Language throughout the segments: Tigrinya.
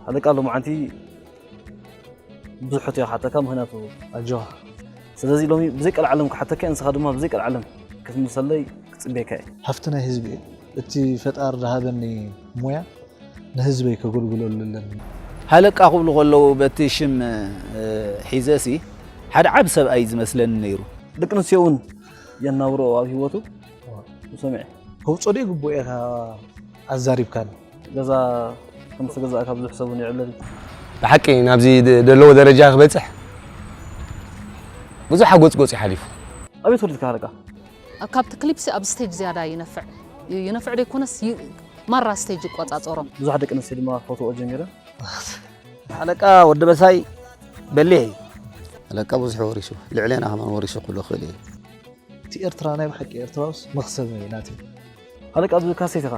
ኣለቃ ሎማዓንቲ ብዙሕ ሕቶ እየ ክሓተካ፣ ምኽንያቱ ኣጆኻ። ስለዚ ሎሚ ብዘይ ቀልዓለም ክሓተካ እየ፣ ንስኻ ድማ ብዘይ ቀልዓለም ክትምልሰለይ ክጽበየካ እየ። ሃፍቲ ናይ ህዝቢ እየ። እቲ ፈጣሪ ዝሃበኒ ሞያ ንህዝበይ ከገልግለሉ ኣለኒ። ሃለቃ ክብሉ ከለዉ በቲ ሽም፣ እ፣ ሒዘሲ ሓደ ዓቢ ሰብኣይ ዝመስለኒ ነይሩ። ደቂ ኣንስትዮ እውን የናብርኦ ኣብ ህይወቱ ሰሚዐ። ከውጽኦ ዶ ይግብኦ ኢኻ ኣዛሪብካኒ። ገዛ ከም ዝተገዛእካ ብዙሕ ሰብ እውን ይዕለል እዩ። ብሓቂ ናብዚ ደ-፣ ደለዎ ደረጃ ክበጽሕ ብዙሕ ሓጎጽጎጽ እዩ ሓሊፉ። ኣበይ ተወሊድካ ሃለቃ? ኣብ ካብቲ ክሊፕሲ ኣብ ስቴጅ ዝያዳ ይነፍዕ። ይነፍዕ ደይኮነስ ይ-፣ ማራ ስቴጅ ይቆጻጸሮም። ብዙሕ ደቂ ኣንስትዮ ድማ ክፈትዎ ጀሚረ። ሃለቃ ወዲ በሳይ በሊሕ እዩ። ሃለቃ ብዙሕ ወሪሱ፣ ልዕሌና ከማን ወሪሱ ክብሎ ክእል እየ። እቲ ኤርትራ ናይ ብሓቂ ኤርትራውስ መኽሰብ እዩ ናተይ። ሃለቃ ኣብዚ ካሴት ኢኻ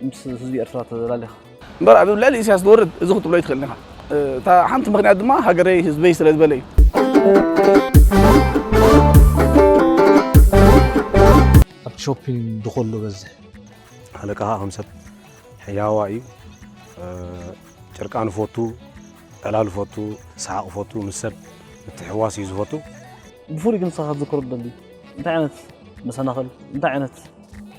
ምስ ህዝቢ ኤርትራ ተላሊኻ። እምበር ኣብ ልዕሊ ኢሳያስ ዝወርድ እዚ ክትብሎ ኣይትኽእልን ኢኻ። እታ ሓንቲ ምኽንያት ድማ ሃገረይ ህዝበይ ስለ ዝበለ እዩ። ኣብ ሾፒንግ ድኾሎ በዝሕ። ሃለቃ ኸዓ ከም ሰብ ሕያዋ እዩ። እ፣ ጭርቃን ይፈቱ፣ ዕላል ይፈቱ፣ ሰሓቕ ይፈቱ፣ ምስ ሰብ ምትሕውዋስ እዩ ዝፈቱ። ብፍሉይ ግን ንስኻ ክትዝክሮ ትደሊ እንታይ ዓይነት መሰናኽል፣ እንታይ ዓይነት፣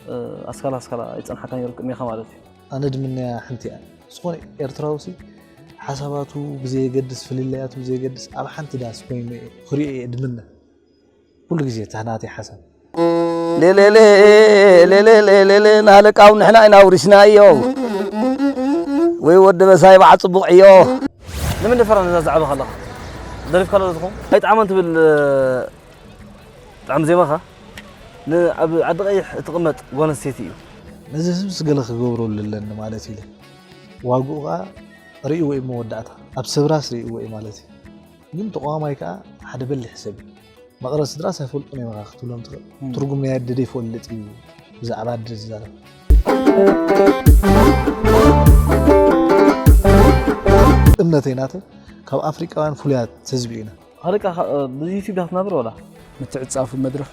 እ፣ ኣስካላ ኣስካላ ይጸንሓካ ነይሩ ቅድሜኻ ማለት እዩ? ኣነ ድምነያ ሓንቲ እያ። ዝኾነ ኤርትራዊ ሲ ሓሳባቱ ብዘየገድስ፣ ፍልልያቱ ብዘየገድስ ኣብ ሓንቲ ዳስ ኮይኑ ክሪኦ እየ ድምነ። ኩሉ ግዜ እታ ናተይ ሓሳብ። ሌሌሌ፣ ሌሌሌ፣ ሌሌ፣ ናለቃው ንሕና ኢና ውሪስናዮ። ወይ ወዲ በሳይ በዓል ጽቡቕ ዕዮ። ንምን ደፈራ ነዛ ዛዕባ ከለኻ? ደሪፍካ ዶ ትኸውን? ኣይጠዓመን ትብል፣ እ፣ ጣዕሚ ዜማኻ ንኣብ ዓዲ ቀይሕ እትቕመጥ ጓል ኣንስተይቲ እዩ። ነዚ ህዝብስ ገለ ክገብረሉ ኣለኒ ማለት ኢለ። ዋግኡ ኸኣ ርእይዎ እዩ መወዳእታ። ኣብ ሰብራስ ርእይዎ እዩ ማለት እዩ። ግን ተቃዋማይ ከኣ ሓደ በሊሕ ሰብ እዩ። መቐረት ስድራስ ኣይፈልጡን እዮም ኢኻ ክትብሎም ትኽእል። እም። ትርጉም ናይ ኣደ ዘይፈልጥ እዩ ብዛዕባ ኣደ ዝዛረብ። እምነተይ ናተይ ካብ ኣፍሪቃውያን ፍሉያት ህዝቢ ኢና። ሃለቃ፣ እ፣ ብዩቱብ ዲኻ ትነብር ወላ? ምትዕጻፍ መድረኽ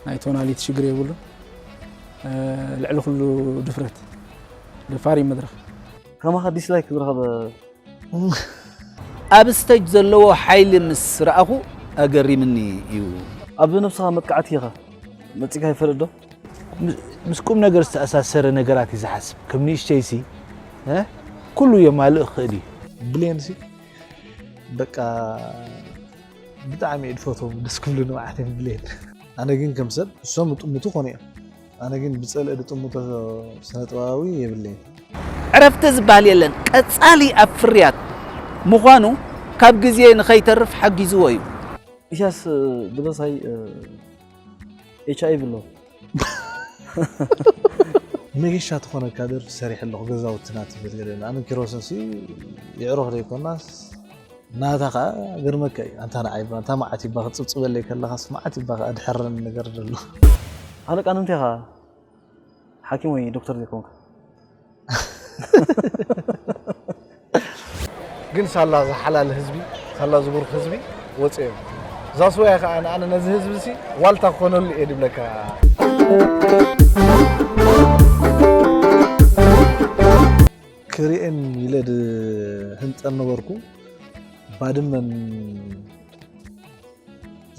ናይ ቶናሊቲ ሽግር የብሉን። እ፣ ልዕሊ ኩሉ ድፍረት፣ ደፋር እዩ መድረኽ። ከማኻ ዲስላይክ ዝረኸበ ኣብ ስቴጅ ዘለዎ ሓይሊ ምስ ረኣኹ ኣገሪምኒ እዩ። ኣብ ነብስኻ መጥቃዕቲ ኢኻ መጺእካ ይፈልጥ ዶ? ምስ፣ ምስ ቁም ነገር ዝተኣሳሰረ ነገራት እዩ ዝሓስብ። ከም ንእሽተይሲ፣ እ፣ ኩሉ የማልእ ክኽእል እዩ። ብሌንሲ በቃ ብጣዕሚ እየ ዝፈትዎም፣ ደስ ክብሉኒ መዓት እዮም ብሌን። ኣነ ግን ከም ሰብ እሶም ይጥምቱ ኮኑ እዮም። ኣነ ግን ብጸልኢ ዝጥምቶ ስነ ጥበባዊ የብለይን። ዕረፍቲ ዝበሃል የለን። ቀጻሊ ኣብ ፍርያት ምዃኑ ካብ ግዜ ንኸይተርፍ ሓጊዝዎ እዩ። ኢሳያስ፣ እ፣ ድበሳይ፣ እ፣ ኤች ኣይ ቪ ኣለዎ። መገሻ ትኾነካ ደርፊ ሰሪሐ ኣለኹ፣ ገዛውትና ትብል ገለ። ኣነ ኪሮስንሲ የዕሩኽ ዘይኮናስ ናታ ኸኣ ገርመካ እዩ። ኣንታ ንዓይ እባ፣ ኣንታ መዓት እባ ክትጽብጽበለይ ከለኻስ መዓት እባ ኸኣ ድሕረኒ ነገር ዘሎ። ሃለቃ ንምንታይ ኢኻ ሓኪም ወይ ዶክተር ዘይኮንካ? ግን ሳላ ዝሓላል ህዝቢ፣ ሳላ ዝቡርኽ ህዝቢ ወጽኦም። ዛስወያ ከኣ ኣነ ነዚ ህዝቢ ሲ ዋልታ ክኾነሉ እየ ድብለካ። ክርእየን ኢለ ድህንጠን ነበርኩ። ባድመን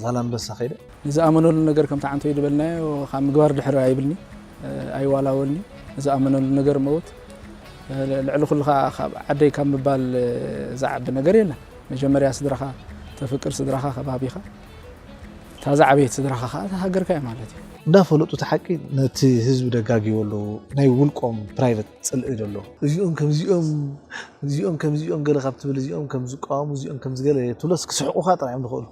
ዛላምበሳ ከይደ። ንዝኣመነሉ ነገር ከምቲ ዓንቶ እዩ ዝበልናዮ፣ ካብ ምግባር ድሕር ኣይብልኒ፣ ኣይዋላወልኒ። ንዝኣመነሉ ነገር መውት፣ ልዕሊ ኩሉ ኸዓ ካብ ዓደይ ካብ ምባል ዝዓቢ ነገር የለን። መጀመርያ ስድራኻ ተፍቅር፣ ስድራኻ ከባቢኻ፣ እታ ዝዓበየት ስድራኻ ኸዓ እታ ሃገርካ እያ ማለት እዩ። እንዳፈለጡ እቲ ሓቂ ነቲ ህዝቢ ደጋጊቦ ኣለዉ። ናይ ውልቆም ፕራይቨት ጽልኢ ዘሎ። እዚኦም ከምዚኦም፣ እዚኦም ከምዚኦም ገለ ካብ ትብል፣ እዚኦም ከም ዝቃወሙ፣ እዚኦም ከም ዝገለ ትብሎስ ክስሕቑኻ ጥራይ እዮም ዝኽእሉ።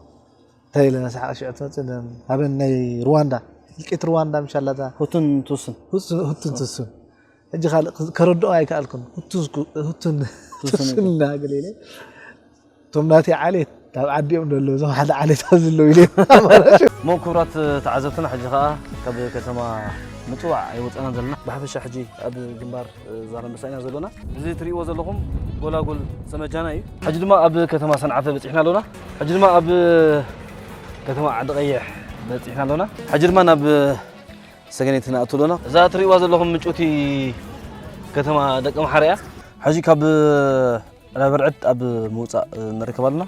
እንታይ ኢለ ነስሓቕ ሽዑ ትመጽእ ለም-፣ ሃበን ናይ ሩዋንዳ፣ ህልቂት ሩዋንዳ ምሽ ኣላታ። ሁቱን ቱስን። ሁቱ-፣ ሁቱን ቱስን። ሕጂ ካልእ ከረድኦ ኣይከኣልኩን። ሁቱን ስኩ-፣ ሁቱን ቱስን ቱስን ኢለ። እናገለ ኢለ። እቶም ናተይ ዓሌት ኣብ ዓዲኦም ዘለዉ፣ እዞም ሓደ ዓሌት ኣብዚ ዘለዉ ኢለ። እሞ ክቡራት ተዓዘብትና፣ ሕጂ ኸኣ ካብ ከተማ ምጽዋዕ ኣይወጸናን ዘለና። ብሓፈሻ ሕጂ ኣብ ግንባር ዛላምበሳ ኢና ዘሎና። እዚ ትርእይዎ ዘለኹም ጎላጉል ሰመጃና እዩ። ሕጂ ድማ ኣብ ከተማ ሰንዓፈ በጺሕና ኣሎና። ሕጂ ድማ ኣብ ከተማ ዓዲ ቀይሕ በጺሕና ኣለና። ሕጂ ድማ ናብ ሰገነይቲ ንኣቱ ኣለና። እዛ ትርእይዋ ዘለኹም ምጭውቲ ከተማ ደቂ ኣምሓራ እያ። ሕጂ ካብ ዕዳ በርዕድ ኣብ ምውጻእ ንርከብ ኣለና።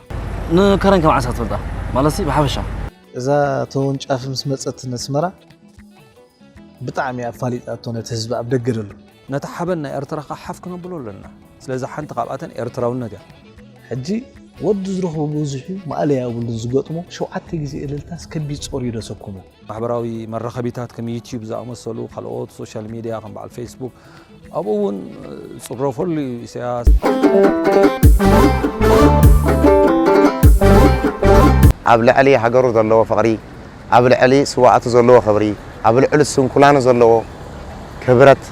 ንከረን ከም ዓሳ ትፈልጣ ማለት ሲ ብሓፈሻ። እዛ ተወንጫፊ ምስ መጸት ነስመራ ብጣዕሚ ኣፋሊጣቶ ነቲ ህዝቢ ኣብ ደገ ደሎ። ነቲ ሓበን ናይ ኤርትራ ከዓ ሓፍ ክነብሎ ኣለና። ስለዚ ሓንቲ ካብኣተን ኤርትራውነት እያ። ሕጂ ወዲ ዝረኽቦ ብብዝሑ ማእለያ የብሉን ዝገጥሞ ሸውዓተ ግዜ እልልታስ ከቢድ ጾር እዩ ደሰኩሞ። ማሕበራዊ መራኸቢታት ከም ዩትዩብ ዝኣመሰሉ ካልኦት ሶሻል ሚድያ ከም በዓል ፌስቡክ ኣብኡ እውን ጽረፈሉ እዩ ኢሳያስ። ኣብ ልዕሊ ሃገሩ ዘለዎ ፍቕሪ፣ ኣብ ልዕሊ ስውኣቱ ዘለዎ ክብሪ፣ ኣብ ልዕሊ ስንኩላኑ ዘለዎ ክብረት።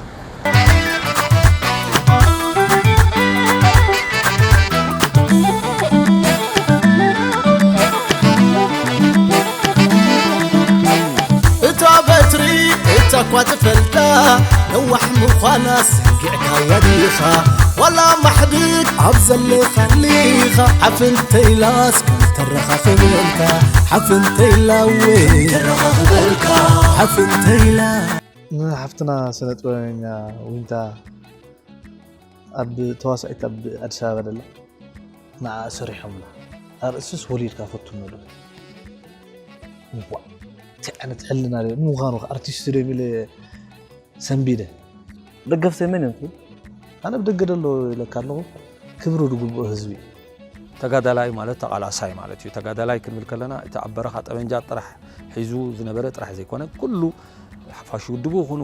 እታ በትሪ እታ እኳ ትፈልጣ ነዋሕ ምዃና ሰጊዕካያ ዲኻ? ዋላ ማሕድግ ኣብ ዘለኻ ሊኻ ሓፍንተይላስ ከም ተረኻኽበልካ ሓፍንተይላ ወይ ተረኻኽበልካ ሓፍንተይላ። ንሓፍትና ስነ ጥበበኛ ዊንታ ኣብ ተዋሳኢት ኣብ ኣዲስ ኣበባ ደላ ንዓ ሰሪሖምላ። ኣርእስስ ወሊድካ ፈቱኖ ዶ? ዋ፣ እንታይ ዓይነት ሕልና ዶ ንምዃኑ ኣርቲስት ዶ ኢለ ሰንቢደ። ደገፍተይ መን እዮም ትብል? ኣነ ብደገ ደሎ ኢለካ ኣለኹ። ክብሪ ዝግብኦ ህዝቢ እዩ። ተጋዳላይ ማለት ተቓላሳይ ማለት እዩ። ተጋዳላይ ክንብል ከለና እቲ ኣብ በረኻ ጠበንጃ ጥራሕ ሒዙ ዝነበረ ጥራሕ ዘይኮነ ኩሉ ሓፋሽ ውድቡ ይኹኑ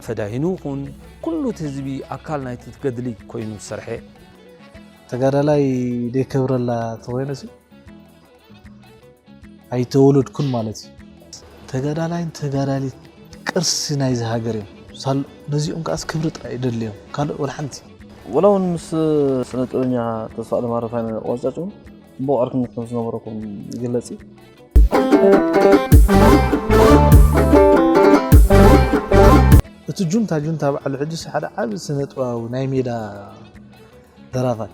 ፈዳሂኑ ይኹን ኩሉ እቲ ህዝቢ ኣካል ናይቲ ገድሊ ኮይኑ ዝሰርሐ። ተጋዳላይ ደይከብረላ ተኾይነሲ ኣይተወለድኩን ማለት እዩ። ተጋዳላይን ተጋዳሊት ቅርሲ ናይዚ ሃገር እዮም። ሳል ነዚኦም ከኣስ ክብሪ ጥራይ ይደልዮም ካልእ ወላ ሓንቲ። ወላ እውን ምስ ስነ ጥበበኛ ተስፋ ኣለማረፍ ኣይነ ቆርጫጭ እውን ጽቡቕ ዕርክነት ከም ዝነበረኩም ይግለጽ እዩ። እቲ ጁንታ ጁንታ ባዕሉ ሕጅስ ሓደ ዓቢ ስነ ጥበባዊ ናይ ሜዳ ደራፋይ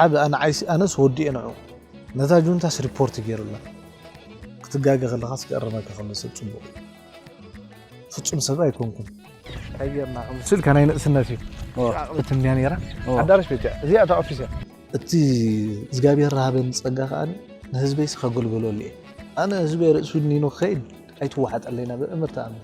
ዓቢ ኣነ ዓይሲ ኣነስ ወዲኤ ንዑ ነታ ጁንታስ ሪፖርት ገይሩላ። ክትጋገ ከለኻስ ክእረመካ ከሎ ሰብ ጽቡቕ እዩ። ፍጹም ሰብ ኣይኮንኩን። ቀየርና ከም ስልካ ናይ ንእስነት እዩ። ኦ። ሻቕ ብትንያ ነይራ። ኦ። ኣዳራሽ ቤት እያ። እዚኣ እታ ኦፊስ እያ። እቲ እግዚኣብሔር ረሃበኒ ጸጋ ከኣ ንህዝበይስ ከገልግለሉ እየ። ኣነ ህዝበይ ርእሱ ድኒኑ ክኸይድ ኣይትወሓጠለይና ብእምርቲ ኣምን።